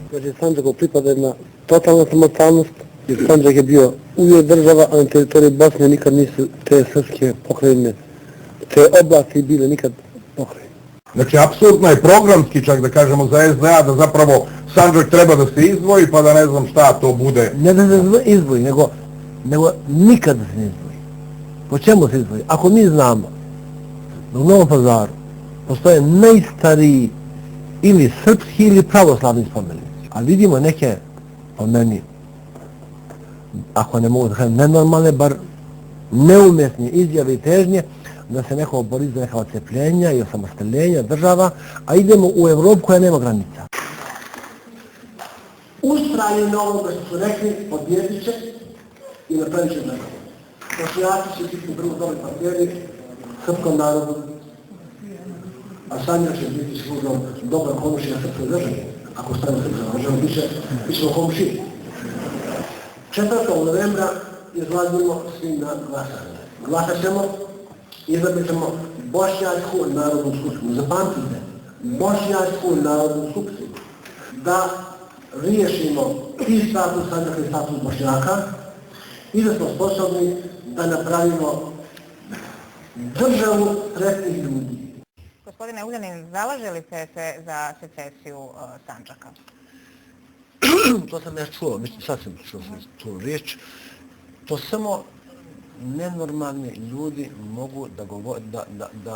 Znači, Sandžaku pripada jedna totalna samostalnost, jer Sandžak je bio uvijek država, a na teritoriji Bosne nikad nisu te srpske pokrajine, te oblasti bile nikad pokrajine. Znači, apsolutno je programski, čak da kažemo za SDA, da zapravo Sandžak treba da se izdvoji, pa da ne znam šta to bude. Ne da se izdvoji, nego nikad da se ne izdvoji. Po čemu se izdvoji? Ako mi znamo da u Novom Pazaru postoje najstariji ili srpski ili pravoslavni spomenici, a vidimo neke, po meni, ako ne mogu da kažem nenormalne, bar neumjesne izjave i težnje, da se neko bori za neka ocepljenja i osamostaljenja država, a idemo u Evropu koja nema granica. Ustrajaju na ovoga što su rekli, pobjedit će i napravit će državu. Bošnjaci će biti prvo dobri partneri srpskom narodu, a Sandžak će biti sigurno dobra komšija srpskoj državi. Ako stavimo srpskom državom, bit ćemo komšiji. 4. novembra izlazimo svi na glasanje. Glasat ćemo, izabrat ćemo Bošnjačku narodnu skupštinu. Zapamtite, Bošnjačku narodnu skupštinu. Da riješimo i status Sandžaka i status Bošnjaka i da smo sposobni da napravimo državu sretnih ljudi. Gospodine Ugljanin, zalaže li se za secesiju Sandžaka? To sam ja čuo, mislim, sad sam čuo riječ. To samo nenormalni ljudi mogu da